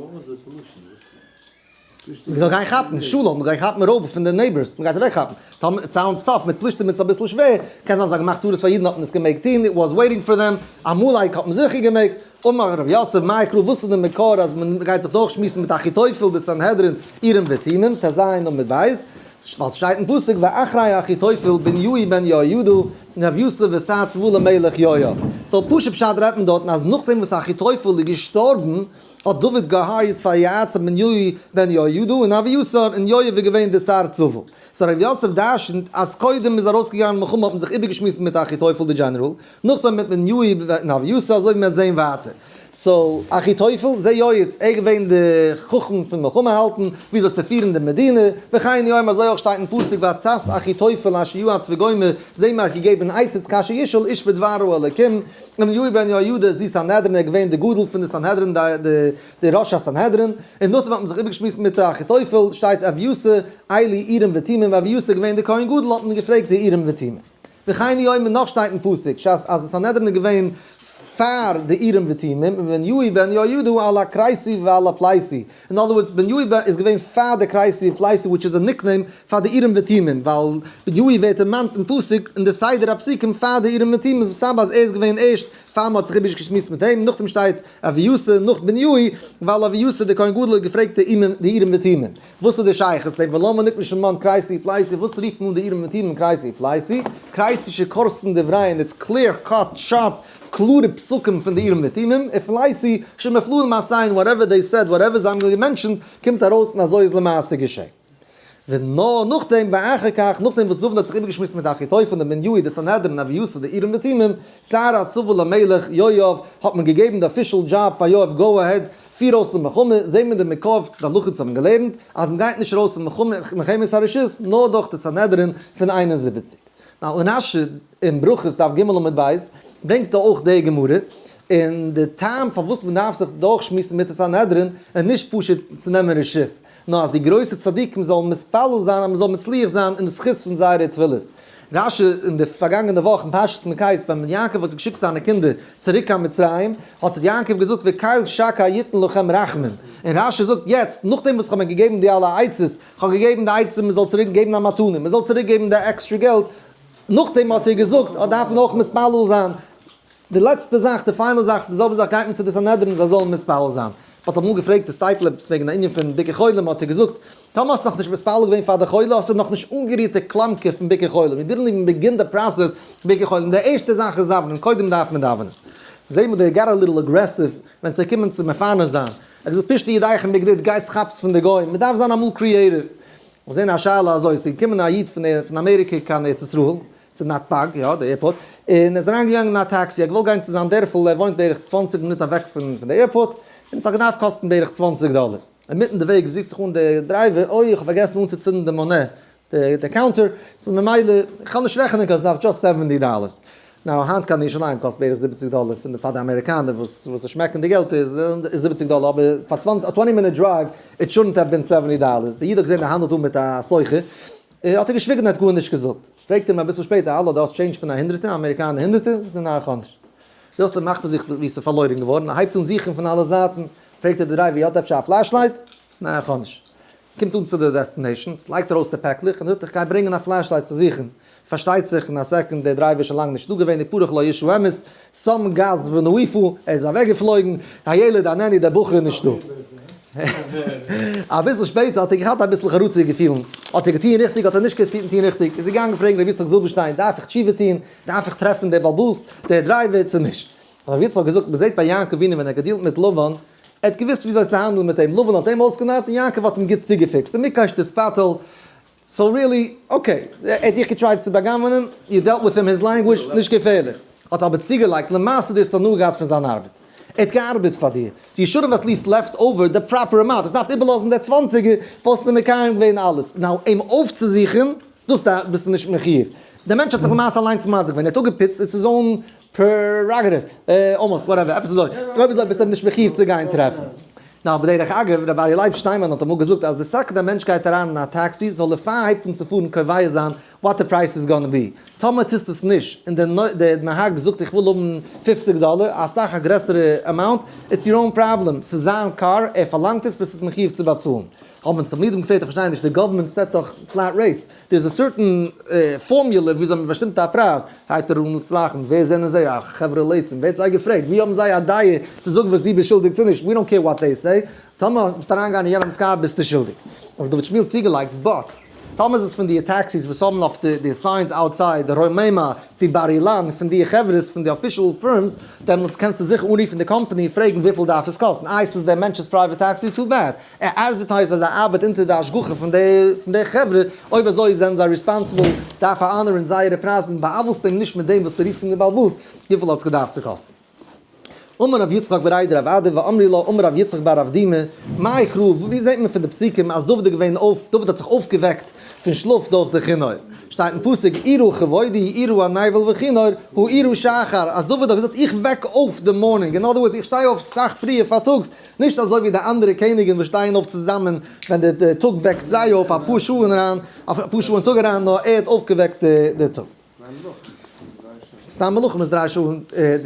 מ'זאל גיין כאפן שלום, מ'גייט כאפן רויב פון די neighbors, מ'גייט אוועק כאפן. טאמער it sounds tough, מיט פלישתים איז אביסל שווער, קען זיין זיי האבן געמאכט צרות פאר אידן האט מען עס געמעגט טון, it was waiting for them, עמלק האט מען זיכער געמעגט, אמר רב יוסף מאי קרא וואס איז די מקור אז מען גייט זיך דורכשמועסן מיט אחיתופל די סנהדרין אורים ותומים, טז עמוד ב'. ווייל ס'שטייט אין פסוק ואחרי אחיתופל בניהו בן יהוידע און אביתר ושר צבא למלך יואב. so פשוט פשט רעדט מען דארטן אז נאכדעם וואס אחיתופל איז געשטארבן האט דוד געהייערט פאר יועצים בניהו בן יהוידע און אביתר און יואב איז געווען די שר צבא. so ר' יוסף דרשנ'ט אז קודם מ'איז ארויסגעגאנגען מלחמה האט מען זיך איבערגעשמועסט מיט אחיתופל די דזשענעראל, נאכדעם מיט בניהו און אביתר אזוי ווי מ'וועט זעהן ווייטער. so אחיתופל, זה יועץ, ער געווען די חכם פון מלחמה האלטן, וויאזוי צו פירן די מדינה, וכן הוא אומר אזוי אויך שטייט אין פסוק ועצת אחיתופל אשר יעץ וגומר, זע מען האט געגעבן עצות כאשר ישאל איש בדבר האלוקים, און בניהו בן יהוידע זו סנהדרין ער געווען די גדול פון די סנהדרין די ראש הסנהדרין, און נאכדעם האט מען זיך איבערגעשמועסט מיט אחיתופל, שטייט אביתר, אלו אורים ותומים, אביתר געווען די כהן גדול האט מען געפרעגט די אורים ותומים. וכן הוא אומר נאך שטייט אין פסוק שס אז די סנהדרין איז געווען פאר די אורים ותומים און בניהו בן יהוידע על הכרתי ועל הפלתי, אין other words בניהו איז געווען פאר די כרתי און פלתי which איז א nickname פאר די אורים ותומים ווייל בניהו ווערט דערמאנט אין פסוק אין די סדר הפסוקים פאר די אורים ותומים איז מסתבר אז ער איז געווען ערשט פאר מען האט זיך איבערגעשמועסט מיט אים, נאכדעם שטייט אביתר נאך בניהו ווייל אביתר די כהן גדול האט געפרעגט די אורים ותומים. וואס איז די שייכות לעבן ולמה נקרא שמן כרתי ופלתי וואס רופט מען אן די אורים ותומים כרתי ופלתי? כרתי שכורתין דבריהן it's clear cut sharp קלארע פסוקים פון די אורים ותומים ופלתי שמפללין מעשיהן whatever they said whatever זיי האבן געמענטשענט קומט ארויס און אזוי איז למעשה געשען. ונאר נאכדעם ואחר כך נאכדעם וואס דוד האט זיך איבערגעשמועסט מיט אחיתופל און בניהו די סנהדרין אביתר די אורים ותומים שר הצבא למלך יואב האט מען געגעבן די official job פאר יואב go ahead פיר אויס די מלחמה, זעהן מיר די מקור צו די הלכה צו האבן געלערנט אז מען גייט נישט ארויס אין מלחמה מלחמת הרשות נאר דורך די סנהדרין פון 71. now אין רש"י אין ברכות דף ג' עמוד ב' ברענגט ער אויך די גמרא, און די טעם פארוואס מען דארף זיך דורכשמועסן מיט די סנהדרין איז נישט פשוט צו נעמען רשות, נאר אז די גרויסע צדיקים זאלן מתפלל זיין אז מען זאל מצליח זיין אין די זכות פון זייערע תפילות. רש"י אין די פארגאנגענע וואך אין פרשת מקץ ווען יעקב האט געשיקט זיינע קינדער צוריק קיין מצרים האט יעקב געזאגט וקל שקי יתן לכם רחמים, און רש"י זאגט יעצט נאכדעם וואס כ'האב געגעבן די אלע עצות, כ'האב געגעבן די עצה מען זאל צוריק געבן א מתנה, מען זאל צוריק געבן די עקסטרע געלט, נאכדעם האט ער געזאגט אז דארף מען אויך מתפלל זיין, די לעצטע זאך, די final זאך, די זעלבע זאך גייט מען צו די סנהדרין זיי זאלן מתפלל זיין. מ'האט אמאל געפרעגט די סטייפלער עפעס וועגן א ענין פון ביקור חולים האט ער געזאגט, טאמער האסט נאכנישט מתפלל געווען פאר די חולה האסטו נאכנישט אנגערירט די קלאמקע פון ביקור חולים, you didn't even begin the process ביקור חולים, די ערשטע זאך איז דאווענען, קודם דארף מען דאווענען. זעהט מען they got a little aggressive ווען ס'איז געקומען צו מפרנס זיין, ער האט געזאגט פשטו ידיכם בגדוד גייטס כאפטס פון די גוים, מ'דארף זיין אמאל creative. כ'האב געזעהן א שאלה אזוי, ס'איז געקומען א איד פון אמעריקע קיין ארץ ישראל, צו נתבג, יא, די airport, און ער איז אריין געגאנגען אין א טעקסי, ער האט געוואלט גיין צו זיין דערפל, ער וואוינט בערך 20 מינוט אוועק פון די airport, און עס האט געדארפט קאסטן בערך 20 דאלער. אינמיטן די וועג רופט זיך אן דער driver, אוי, איך האב פארגעסן אנצוצינדן די מונה, די counter, ס'איז ממילא, איך קען נישט רעכענען קיין סאך, just 70 dollars. now, היינט קיין ירושלים קאסט בערך 70 דאלער, פון פאר די אמעריקאנער וואס וואס שמעקן די געלט איז 70 דאלער, אבער פאר 20, א 20 מינוט drive, it shouldn't have been 70 דאלערס. דער איד האט געזען ער האנדלט דא מיט א סוחר, האט ער געשוויגן און האט גארנישט געזאגט. פרעגט אים אביסל שפעטער, האלא, דו האסט change פון א הונדרעטער, א אמעריקאנער הונדרעטער? זאגט ער, ניין, איך האב נישט. זאגט ער, מאכט ער זיך ווי ס'איז פארלוירן געווארן, ער הייבט אן זוכן פון אלע זייטן, פרעגט ער די driver, איר האט אפשר א flashlight? ניין, איך האב נישט. קומט אן צו די destination, לייגט ארויס די פעקלעך און זאגט, איך גיי ברענגען א flashlight צו זוכן. פארשטייט זיך אין א second, דער driver איז שוין לאנג נישטא געווען, ופרח לו איש האמת, שם גז ונעיפו, ער איז אוועקגעפלויגן, הילד איננו, דער בחור איז נישטא. אביסל שפעטער האט ער געהאט אביסל חרטה געפילן, האט ער געטון ריכטיג האט ער נישט געטון ריכטיג, איז ער געגאנגען פרעגן רבי יצחק זילבערשטיין, דארף איך תשובה טון, דארף איך טרעפן דער בעל הבית, דער driver, צו נישט? האט רבי יצחק געזאגט, מען זעט ביי יעקב אבינו ווען ער האט געדילט מיט לבן, ער האט געוואוסט וויאזוי צו האנדלן מיט אים, לבן האט אים אויסגענארט און יעקב האט אים גוט צוגעפיקסט, ומקש תתפתל, so really, okay, ער האט דיך געטרייט צו בא'גנב'ענען, you dealt with him his language, נישט געפערליך. האט אבער צוגעלייגט, למעשה דו האסט הנאה געהאט פון זיין ארבעט. ער האט געארבעט פאר דיר. you should have at least left over the proper amount. האסט געדארפט איבערלאזן די צוואנציגער, וואלסטו מקיים געווען אלעס. now, אים אויפצוזוכן, דאס ביסטו נישט מחיוב. דער מענטש האט זיך למעשה אליינס מזיק געווען, ער האט אפגעפוצט, it's his own prerogative, almost, whatever, עפעס אזוי. אויב אזוי ביסטו אים נישט מחיוב צו גיין טרעפן. now בדרך אגב, רבי אריה לייב שטיינמאן האט אמאל געזאגט אז די second א מענטש גייט אריין אין א טעקסי זאל ער פאר הייבט אן צו פארן קובע זיין what the price is gonna be, טאמער טוסט עס נישט און דער נהג זאגט איך וויל האבן 50 דאלער, אסאך א גרעסערע amount, it's your own problem, ס'איז זיין קאר, ער פארלאנגט עס, ביסט עס מחיוב צו באצאלן. האבן תלמידים געפרעגט איך פארשטיי נישט, די government set דאך flat rates, there איז א certain formula וויאזוי מען באשטימט א פרייז, הייבט ער אן צו לאכן, ווער זענען זיי? א חברה לצים, ווער האט זיי געפרעגט? ווי האבן זיי א דעה צו זאגן וואס דו ביסט שולדיג צו נישט? we don't care what they say, טאמער ביסטו אריינגעגאנגען אין יענעמ'ס קאר ביסטו שולדיג. אבער דוד שמואל צוגעלייגט, but. טאמער איז עס פון די taxis וואס האבן אויף די signs outside די רוממה צו בר אילן פון די חברות פון די official firms, דעמאלטס קענסטו זיכער אנרופן די קאמפאני און פרעגן וויפיל דארף עס קאסטן. איי ס'איז דער מענטש'ס private taxi? Too bad. ער advertise ט אז ער ארבעט אונטער די השגחה פון די חברה, אויב אזוי זענען זיי responsible, דארף ער honor ען זייערע פרייזן און בא'עוול'סט אים נישט מיט דעם וואס דו רופסט אים די בעל הבית, וויפיל האט עס געדארפט צו קאסטן? אמר רב יצחק בריה דרב אדא ואמרי לה אמר רב יצחק בר אבדימי, מאי קרא, ווי זעט מען פון די פסוקים אז דוד איז געווען אויף, דוד האט זיך אויפגעוועקט פון שלאף דורך די כינור? שטייט אין פסוק ערה כבודי ערה הנבל וכינור האירו שחר, אז דוד האט געזאגט איך וועק אויף די morning, אין other words איך שטיי אויף סאך פריער פארטאגס, נישט אזוי ווי די אנדערע קעניגן וואס שטייען אויף צוזאמען ווען די טאג וועקט זיי אויף אפאר שעה אריין, אפאר שעה אין טאג אריין, נאר ער האט אויפגעוועקט די טאג. סתם מלכים איז דריי שעה,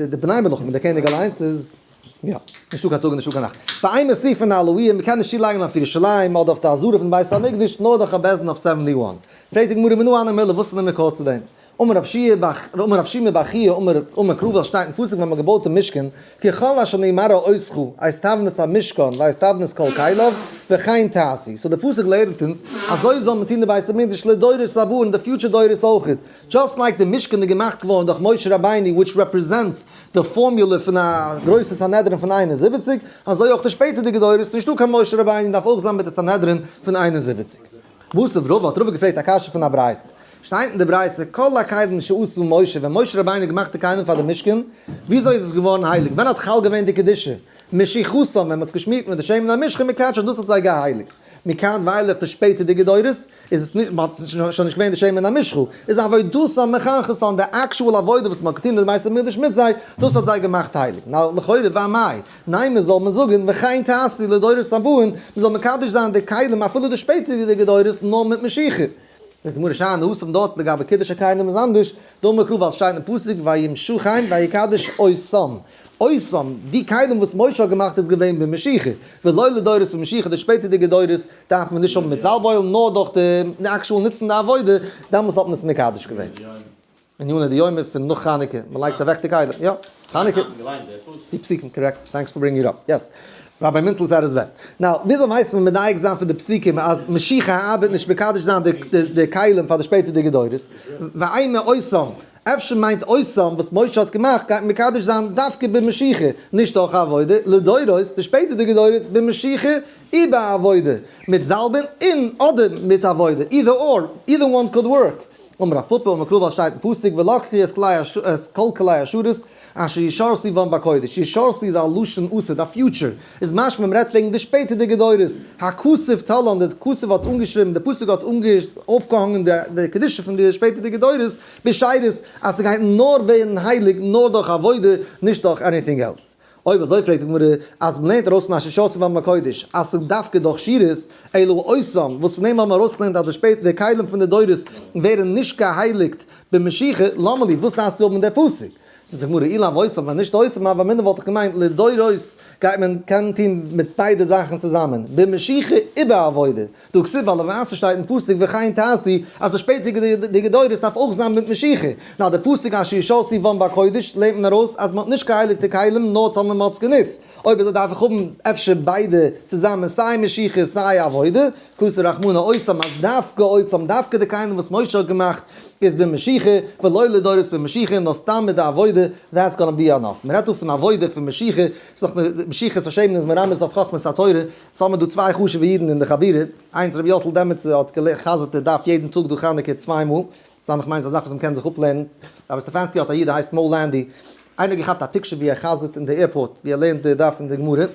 די בני מלכים, דער קעניג אליינס איז, יא, נישטא קיין טאג און נישטא קיין נאכט. ואין מוסיפין על העיר, מ'קען נישט צולייגן אויף ירושלים אדער אויף די עזרה פון בית המקדש, נאר דורך א בית דין אויף seventy one. פרעגט די גמרא מנא הני מילי, וואס איז די מקור צו דעם? אמר רב שיע בר אמר רב שימי בר חייא אמר אמר קרא ווייל שטייט אין פסוק ווען מ'האט געבויט די משכן ככל אשר אני מראה אותך את תבנית המשכן ואת תבנית כל כליו וכן תעשו so די פסוק לערנט אונז אזוי זאל מען טון די בית המקדש לדורות הבאים די future דורות אויכעט just like די משכן איז געמאכט געווארן דורך משה רבינו which represents די פארמיולע פון א גרויסע סנהדרין פון 71 אזוי אויך די שפעטערדיגע דורות נישטא קיין משה רבינו דארף אויך זיין מיט די סנהדרין פון 71. מתיב רבא האט רבא געפרעגט א קשיא פון א ברייתא. שטייט אין די ברייתא, כל הכלים שעשה משה, ווען משה רבינו האט געמאכט די כלים פאר די משכן, וויאזוי איז עס געווארן הייליג? ווען האט חל געווען די קדושה? משיחתם, ווען מען האט עס געשמירט מיט די שמן המשחה מקדשן, דאס האט זיי געהייליגט. מכאן ואילך די שפעטערדיגע דורות, איז עס נישט, מען האט שוין נישט געווען די שמן המשחה, איז עבודתם מחנכתן, די actual עבודה וואס מען האט געטון אין די בית המקדש מיט זיי, דאס האט זיי געמאכט הייליג. נאר לכאורה ואמאי, ניין מען זאל מען זאגן וכן תעשו לדורות הבאים, מען זאל מקדש זיין די כלים אפילו די שפעטערדיגע דורות נאר מיט משיחה. זאגט די גמרא שאני התם דארט לגבי קידוש הכלים איז אנדערש, דאמר קרא ווייל סשטייט אין פסוק וימשחם ויקדש אותם, אותם, די כלים וואס משה האט געמאכט איז געווען במשיחה, ולא לדורות במשיחה, די שפעטערדיגע דורות דארף מען נישט האבן מיט זאלב oil נאר דורך די actual נוצן די עבודה, דעמאלס האט מען עס מקדש געווען. עניני דיומא פון נאך חנוכה, מען לייגט אוועק די כלים, יא, חנוכה, די פסוקים, correct, thanks for bringing it up, yes, Rabbi מינצל said it best. Now, וויאזוי ווייסט מען מדייק זיין פון די פסוקים אז משיחה ארבעט נישט מקדש זיין די כלים פאר די שפעטערדיגע דורות? ואימא אותם, אפשר מיינט אותם וואס משה האט געמאכט גייט מקדש זיין דווקא במשיחה, נישט דורך עבודה, לדורות, די שפעטערדיגע דורות, במשיחה ובעבודה, מיט זאלבען און אדער מיט עבודה, either or, either one could work. אמר רב פפא אמר קרא ווייל שטייט אין פסוק ולקחו את כלי את כל כלי השרת אשר ישרתו בם בקודש, ישרתו איז א לשון עתיד א future, איז משמע מ'רעדט וועגן די שפעטערדיגע דורות, הכתוב תלאן די כתוב האט אנגעשריבן די פסוק האט אויפגעהאנגען די קדושה פון די שפעטערדיגע דורות בשירות אז ס'גייט נאר ווערן הייליג נאר דורך עבודה נישט דורך anything else. אויב אזוי פרעגט די גמרא, אז מ'לערנט ארויס פון אשר ישרתו בם בקודש אז ס'איז דווקא דורך שירות, אלא אותם, וואס פון דעם האבן מיר ארויסגעלערנט אז די שפעטער די כלים פון די דורות ווערן נישט געהייליגט במשיחה, למה לי, וואס דארפסטו האבן די פסוק? זאגט די גמרא, אי לאו אותם, ווען נישט אותם, הוה אמינא וואלט איך געמיינט לדורות גייט מען קענען טון מיט ביידע זאכן צוזאמען, במשיחה ובעבודה, דהא כתיב ווייל למעשה שטייט אין פסוק וכן תעשו אז די שפעטערדיגע דורות דארף אויך זיין מיט משיחה, נאר די פסוק אשר ישרתו בם בקודש לערנט מען ארויס אז מען האט נישט געהייליגט די כלים נאר טאמער מען האט עס גענוצט, אויב אזוי דארף איך האבן אפשר ביידע צוזאמען סיי משיחה סיי עבודה, כתב רחמנא אותם אז דווקא אותם דווקא די כלים וואס משה האט געמאכט איז במשיחה ולא לדורות במשיחה נאר סתם מיט די עבודה that's gonna be enough, מען רעדט דא פון עבודה פון משיחה, ס'איז דאך משיחת השמן איז מרמז אויף חכמת התורה, ס'האבן מיר דא צוויי חשוב'ע אידן אין די חבורה, איינס רבי יאסל דעמעצער האט גע'חזר'ט די דף יעדן טאג דא חנוכה צוויי מאל, סתם איך מיין ס'איז א זאך וואס מ'קען זיך אפלערנען, רבי סטעפאנסקי האט א איד ער הייסט מאו לענדי, איינער האט געכאפט א picture ווי ער חזר'ט אין די airport ווי ער לערנט די דף אין די גמרא,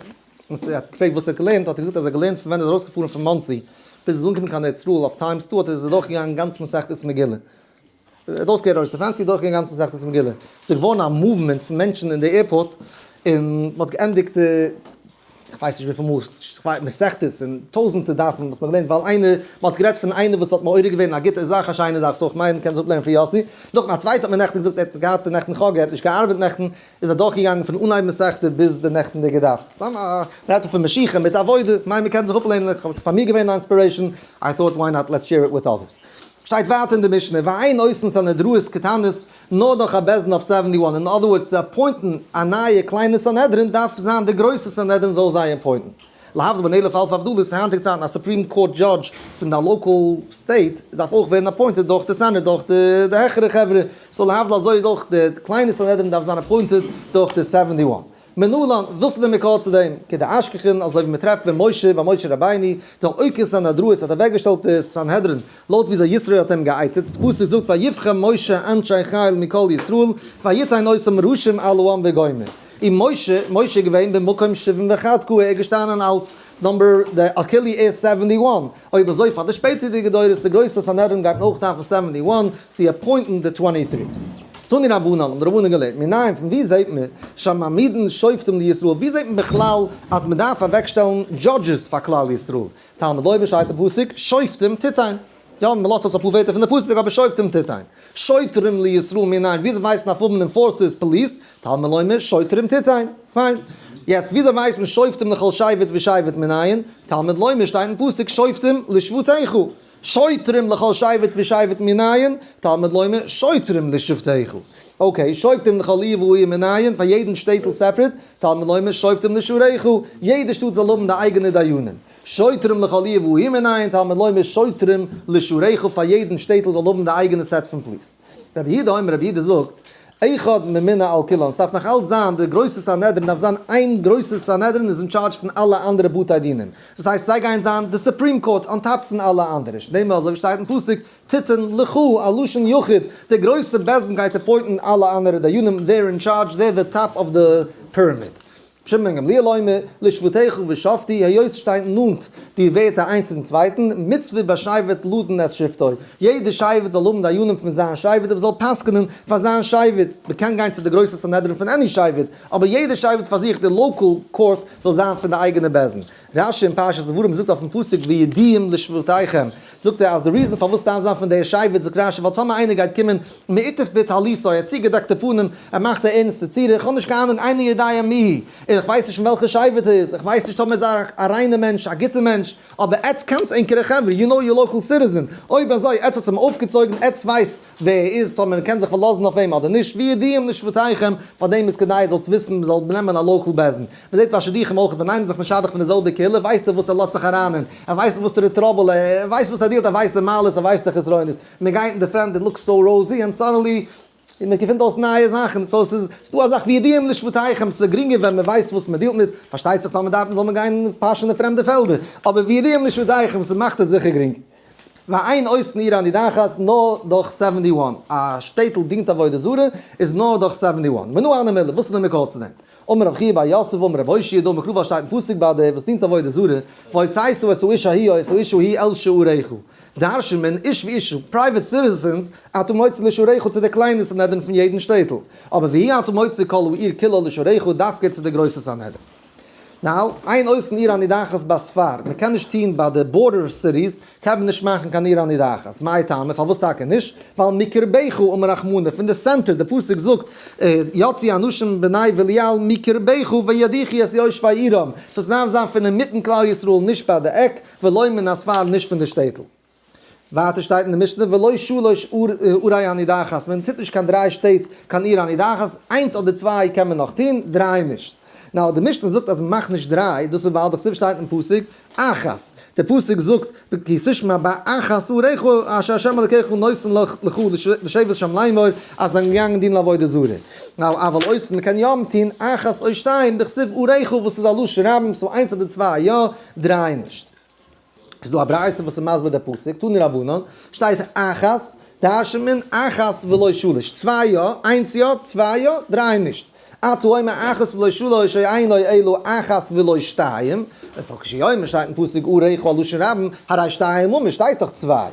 און ער האט געפרעגט וואס ער האט געלערנט, האט ער געזאגט אז ער האט געלערנט פון ווען ער איז ארויסגעפארן פון מאנסי ביז ער איז אנגעקומען קיין ארץ ישראל אויף times two האט ער איז אדורכגעגאנגען גאנץ מסכת מגילה. דאס געהערט רבי סטעפאנסקי דורכגיין גאנץ מסכת מגילה. ס'איז געווארן א movement פון מענטשן אין די airport, און מ'האט געענדיגט די, כ'ווייס נישט וויפיל מאל, מסכתות און טויזענטער דפים וואס מ'האט געלערנט, ווייל איינער, מ'האט גערעדט פון איינער וואס האט מעורר געווען א גוטע זאך, א שיינע זאך, so כ'מיין מ'קען זיך אפלערנען פון יאסי. נאכדעם א צווייטער האט מיר נעכטן געזאגט ער האט געהאט נעכטן חגא, ער האט נישט געארבעט נעכטן, איז ער דורכגעגאנגען פון אנהייב מסכתא ביז די נעכטנדיגע דף. סתם א, מ'רעדט דא פון משיחה מיט עבודה, כ'מיין מ'קען זיך אפלערנען, ס'איז פאר מיר געווען א inspiration, I thought why not let's share it with others. שטייט ווייטער אין די משנה, ואין עושין סנהדראות קטנות, נאר דורך א בית דין of seventy one, אין other words צו appoint ן א נייע קליינע סנהדרין דארף זיין די גרויסע סנהדרין זאל זיי appoint ן. להבדיל בין אלף אלפי הבדלות, אין היינטיגע צייטן א supreme court judge פון א local state דארף אויך ווערן appointed דורך די סענעט דורך די העכערע חברה, so להבדיל אזוי איז אויך די קליינע סנהדרין דארף זיין appointed דורך די 71. מנלן, וואס איז די מקור צו דעם? כדאשכחן, אזוי ווי מען טרעפט ביי משה, ביי משה רבינו, דער עוקר סנהדראות האט אוועקגעשטעלט די סנהדרין לויט וויאזוי יתרו האט אים גע'עצה'ט, די פסוק זאגט ויבחר משה אנשי חיל מכל ישראל ויתן אותם ראשים על העם וגומר. און משה, משה איז געווען במקום שבעים ואחד כו', ער איז געשטאנען אלס number, די אכילי איז 71, אויב אזוי פאר די שפעטערדיגע דורות די גרויסע סנהדרין גייט מען אויך דארפן 71 צו appoint ן די 23. תנו רבנן, האבן די רבנן געלערנט, מנין, פון וואו זעט מען שמעמידין שופטים לישראל, וואו זעט מען בכלל אז מען דארף אוועקשטעלן judges פאר כלל ישראל? תלמוד לומר שטייט אין פסוק שופטים תתן. יא, מען לאזט אויס אפאר ווערטער פון די פסוק אבער שופטים תתן. שוטרים לישראל מנין, וויאזוי ווייסט מען אויף האבן enforcers police? תלמוד לומר שוטרים תתן. פיין. יעצט וויאזוי ווייסט מען שופטים לכל שבט ושבט מנין? תלמוד לומר שטייט אין פסוק שופטים לשבטיך. שוטרים לכל שבט ושבט מנין? תלמוד לומר שוטרים לשבטיך. okay, שופטים לכל עיר ועיר מנין, פאר יעדן שטעטל separate, תלמוד לומר שופטים לשעריך, יעדע שטאט זאל האבן די אייגענע דיינים. שוטרים לכל עיר ועיר מנין, תלמוד לומר שוטרים לשעריך, פאר יעדן שטעטל זאל האבן די אייגענע set פון police. רבי יהודה אומר, רבי יהודה זאגט, אחד ממונה על כולן, ס'דארף נאך אלץ זיין די גרויסע סנהדרין, דארף זיין איין גרויסע סנהדרין איז אין טשארדזש פון אלע אנדערע בתי דינים. דאס הייסט זיי גייען זיין די supreme court on top פון אלע אנדערע, שנאמר אזוי ווי שטייט אין פסוק, תתן לך, א לשון יחיד, די גרויסע בית דין גייט appoint ן אלע אנדערע דיינים, they're in charge, they're the top of the pyramid. שמעון בן גמליאל אומר, לשבטיך ושפטו, היות ס'שטייט נאנט די ווערטער איינס צום צווייטן, מצוה בשבט לדון את שבטו, יעדע שבט זאל האבן דיינים פון זיין שבט וואס זאל פסק'נען פאר זיין שבט, מ'קען גיין צו די גרויסע סנהדרין פון any שבט, אבער יעדע שבט פאר זיך, די local court זאל זיין פון די אייגענע בית דין. רשי אין פרשת דברים זאגט אויפן פסוק וידועים לשבטיכם, זאגט ער אז די reason פארוואס דארף זיין פון די שבט, זאגט רשי ווייל טאמער איינער גייט קומען מעוטף בטליתו, ער האט צוגעדעקטע פנים, ער מאכט א ערנסטע צורה, איך האב נישט קיין אהנונג איני יודע מי הוא, איך ווייס נישט פון וועלכע שבט ער איז, איך ווייס נישט טאמער איז ער א ריינע מענטש, א גוטע מענטש, אבער עטץ קענטס ענקערע חברה, you know your local citizen, אויב אזוי עטץ האטס אים אויפגעצויגן, עטץ ווייסט ווער ער איז, טאמער מ'קען זיך פארלאזן אויף אים אדער נישט, וידועים לשבטיכם, פארדעם איז כדאי זאלטס וויסן, מ'זאל נעמען א local בית דין. מ'זעט ביי שידוכים אויך, ווען איינער איז זיך משדך פון די זעלבע קהילה, ווייסט ער וואס ער לאזט זיך אריין אין, ער ווייסט וואסערע trouble, ער ווייסט וואס ער deal ט, ער ווייסט די מעלות, ער ווייסט די חסרונות. מ'גייט אין די פרעמד, it looks so rosy, and suddenly, מ'געפינט אויס נייע זאכן, so ס'איז דא א זאך וידועים לשבטיכם, ס'איז גרינגער ווען מ'ווייסט וואס מ'deal ט מיט, פארשטייט זיך טאמער דארף מען זאל מען גיין פאשען אין פרעמדע פעלדער, אבער וידועים לשבטיכם, ס'מאכט עס זיכער גרינג. ואין עושין עיר הנידחת נאר דורך 71, א שטעטל דינט עבודה זרה איז נאר דורך 71, מנא הני מילי, וואס איז די מקור צו דעם? אמר רב חייא בר יוסף אמר רב הושעיא דאמר קרא ווייל שטייט אין פסוק ביי די וואס דינט עבודה זרה, והוצאת את האיש ההיא או את האשה ההיא אל שעריך, דרש'נט מען איש ואשה, private citizens, אתה מוציא לשעריך צו די קליינע סנהדרין פון יעדן שטעטל, אבער ואי אתה מוציא כל העיר כולה לשעריך דווקא צו די גרויסע סנהדרין. now, אין עושין עיר הנידחת בספר, מען קען נישט טוהן ביי די border cities, קען מען נישט מאכן קיין עיר הנידחת, מאי טעמא, פארוואס טאקע נישט? ווייל מקרבך אמר רחמנא, פון די center, די פסוק זאגט, יצאו אנשים בני בליעל מקרבך וידיחו את יושבי עירם, so עס דארף זיין פון אינמיטן כלל ישראל נישט ביי די עק, ולא מן הספר נישט פון די שטעטל. ווייטער שטייט אין די משנה ולא שלש ערי הנידחת, מען טוט נישט קיין דריי שטעט קיין עיר הנידחת, איינס אדער צוויי קען מען נאך טון, דריי נישט. now די משנה זאגט אז מען מאכט נישט דריי, דאס איז ווייל דכתיב שטייט אין פסוק אחת, די פסוק זאגט כי תשמע באחת עריך אשר ה' אלקיך נותן לך לשבת שם לאמור, אז זיי זענען געגאנגען דינען עבודה זרה. now אבל עושין מען קען יא טון אחת או שתיים דכתיב עריך וואס איז א לשון רבים, so איינס אדער צוויי יא, דריי נישט. איז דא א ברייתא וואס איז מסביר די פסוק, תנו רבנן, שטייט אחת, דרש'נט מען אחת ולא שלש, צוויי יא, איינס יא, צוויי יא, דריי נישט. אתה אומר אחת ולא שלש, או אינו אלא אחת ולא שתיים, עס איז כשהוא אומר שטייט אין פסוק עריך א לשון רבים, הרי שתיים אמור, שטייט דאך צוויי.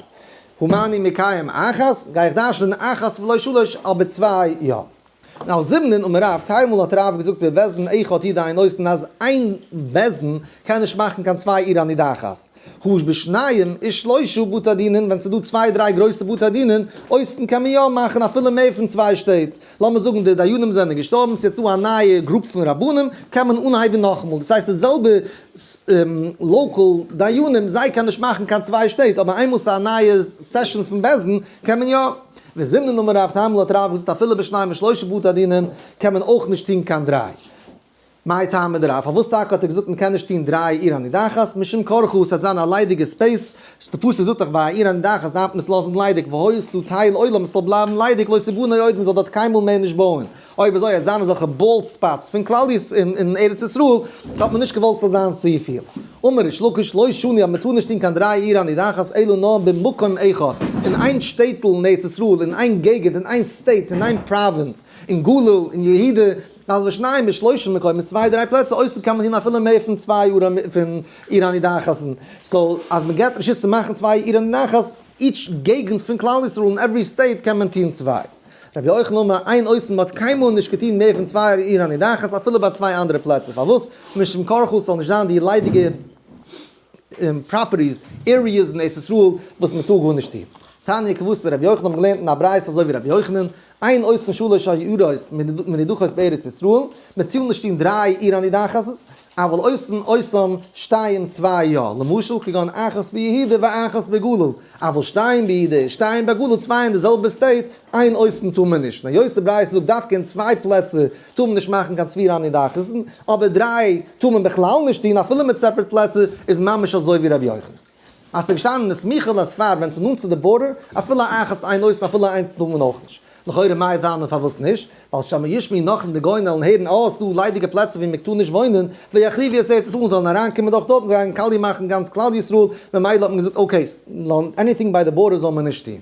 הא מה אני מקיים אחת, גיי איך דרש'נען אחת ולא שלש, אבער צוויי יא. now זימנין אמר רב, טיילמאל האט רב געזאגט בבית דין אחד הוא דאין עושין אז איין בית דין קען נישט מאכן קיין צוויי עיר הנידחת. הא בשניים ושלושה בתי דינין, ווען ס'איז דא צוויי דריי גרויסע בתי דינין, עושין קען מען יא מאכן אפילו מער פון צוויי שטעט. לאמיר זאגן די דיינים זענען געשטארבן, ס'איז יעצט דא א נייע group פון רבנים, קען מען אנהייבן נאכאמאל. דאס הייסט די זעלבע local דיינים, זיי קענען נישט מאכן קיין צוויי שטעט, אבער איינמאל ס'איז א נייע session פון בית דין קען מען יא. וזימנין אמר רב, טיילמאל האט רב געזאגט אפילו בשניים ושלושה בתי דינין קען מען אויך נישט טון קיין דריי. מאי טעמא דרב, פארוואס טאקע האט ער געזאגט מען קען נישט טון דריי עיר הנידחת, משום קרחה, ס'וועט זיין א ליידיגע space, די פסוק זאגט דאך ביי א עיר הנידחת דארף מען עס לאזן ליידיג, והיתה תהי לעולם, עס זאל בלייבן ליידיג, לא תבנה עוד, מען זאל דארט קיינמאל מער נישט בויען. אויב אזוי וועט זיין אזעלכע bald spots פון כלל ישראל אין ארץ ישראל, האט מען נישט געוואלט ס'זאל זיין צופיל. אמר ריש לקיש לא שנו אז מען טאר נישט טון קיין דריי עיר הנידחת אלא נאר במקום אחד, אין איין שטעטל אין ארץ ישראל, אין איין געגענט, אין איין state, אין איין פראווינץ, אין גליל, אין יהודה, אבל בשניים בשלושה מקומות, צוויי דריי פלעצער, עושין קען מען טון אפילו מער פון צוויי פון עיר הנידחת'ן, so אז מען געבט רשות צו מאכן צוויי עיר הנידחת, each געגנט פון כלל ישראל אין every state קען מען טון צוויי. רבי יוחנן אמר אין עושין מ'האט קיינמאל נישט געטון מער פון צוויי עיר הנידחת אפילו ביי צוויי אנדערע פלעצער פארוואס? משום קרחה ס'זאל נישט זיין די ליידיגע properties areas אין ארץ ישראל וואס מ'טאר גארנישט טון. תניא כוותיה דרבי יוחנן האבן געלערנט אין א ברייתא אזוי ווי רבי יוחנן, אין עושין שלש עיירות מנידחות בארץ ישראל, מ'טאר נישט טון דריי עיר הנידחת, אבל עושין אותם שתיים צוויי יא, למשל כגון אחת ביהודה ואחת בגליל, אבל שתיים ביהודה שתיים בגליל צוויי אין די זעלבע state, אין עושין טאר מען נישט, און היות די ברייתא זאגט דווקא אין צוויי פלעצער טאר מען נישט מאכן קיין צוויי עיר הנידחת'ן, אבער דריי טאר מען בכלל נישט טון אפילו מיט separate פלעצער, איז ממש אזוי ווי רבי יוחנן. אז ס'איז געשטאנען אין סמיכה לספר ווען ס'איז נאנט צו די border, אפילו אחת אין עושין אפילו איינס טאר מען אויך נישט. לכאורה מאי טעמא פארוואס נישט? ווייל שמא ישמעו נכרים די גוים וועלן הערן אה ס'דא ליידיגע פלעצער ווי מ'טאר נישט וואוינען, ויחריבו את ארץ ישראל זאלן אריינקומען דורך דארט און זיי גייען קאליע מאכן גאנץ כלל ישראל, ממילא האט מען געזאגט okay, anything ביי די border זאל מען נישט טון.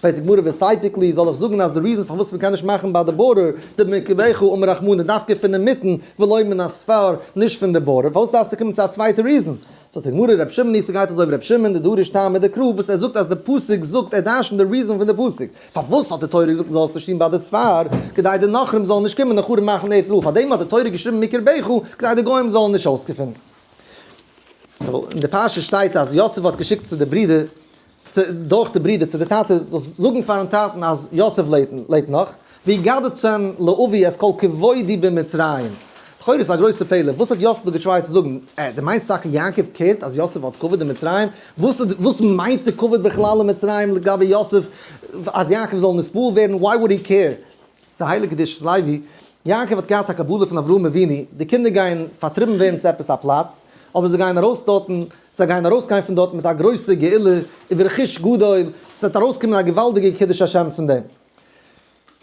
פרעגט די גמרא ותיפוק ליה זאל איך זאגן אז די reason פארוואס מ'קען נישט מאכן ביי די border דמקרבך אמר רחמנא דווקא פון אינמיטן ולא מן הספר נישט פון די border פארוואס דארפסטו קומען צו א צווייטע reason? זאגט די גמרא רב שמעון היא ס'גייט אזוי ווי רב שמעון דדריש טעמא דקרא וואס ער זאגט אז די פסוק זאגט ער דרשנט די reason פון די פסוק פארוואס האט די תורה געזאגט מ'זאל עס נישט טון ביי די ספר כדי די נכרים זאלן נישט קומען און חרוב מאכן ארץ ישראל פארדעם האט די תורה געשריבן מקרבך כדי די גוים זאלן נישט אויסגעפינען. so אין די פרשה שטייט אז יוסף האט געשיקט צו די ברידער דורך די ברידער צו די טאטע זאלסט זאגן פארן טאטן אז יוסף לעבט נאך, והגדתם לאבי את כל כבודי במצרים. לכאורה איז א גרויסע פעלער, וואס האט יוסף דא געטרייט צו זאגן? אה, דו מיינסט טאקע יעקב care ט אז יוסף האט כבוד אין מצרים? וואס וואס מיינט די כבוד בכלל אין מצרים לגבי יוסף אז יעקב זאל נתפעל ווערן? why would he care? ס'איז די הייליגע קדושת לוי, יעקב האט געהאט א קבלה פון אברהם אבינו, די קינדער גייען פארטריבן ווערן צו עפעס א פלאץ, אבער זיי גייען ארויס דארטן, זיי גייען ארויסגיין פון דארטן מיט א גרויסע גאולה וברכוש גדול, ס'וועט ארויסקומען א געוואלדיגע קידוש השם פון דעם.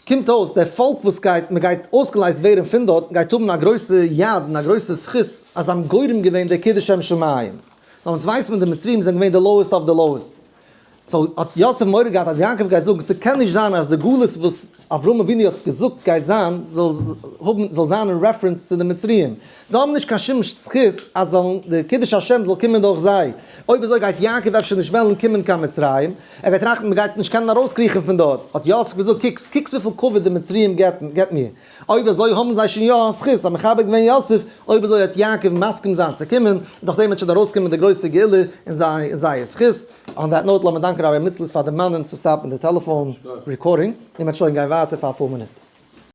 קומט אויס, דער פאלק וואס גייט, מען גייט אויסגעלייזט ווערן פון דארט, גייט האבן א גרויסע יד און א גרויסע זכות אז זיי האבן גורם געווען דער קידוש שם שמים. נאר אונז ווייסט מען די מצריים זענען געווען די lowest of the lowest. so האט יוסף מורא געהאט אז יעקב גייט זאגן ס'קען נישט זיין אז די גלות וואס אברהם אבינו האט געזאגט גייט זיין זאל האבן זאל זיין אין reference צו די מצריים, זיי האבן נישט קיין שום זכות אז זאלן די קידוש השם זאל קומען דורך זיי, אויב אזוי גייט יעקב אפשר נישט וועלן קומען קיין מצרים, ער גייט טראכטן מ'גייט נישט קענען ארויסקריכן פון דארט, האט יוסף געזאגט קוקס קוקס וויפיל כבוד די מצריים געבט מיר, אויב אזוי האבן זיי שוין יא א זכות, האט מכבד געווען יוסף, אויב אזוי וועט יעקב מסכים זיין צו קומען, און דורך דעם וועט שוין ארויסקומען די גרויסע גאולה אין זייער זכות. on that note לאמיר דאנקען רבי מצלס פאר דערמאנען צו stop ן די טעלעפאן recording, און מ'וועט שוין גיין ווייטער פאר אפאר מינוט.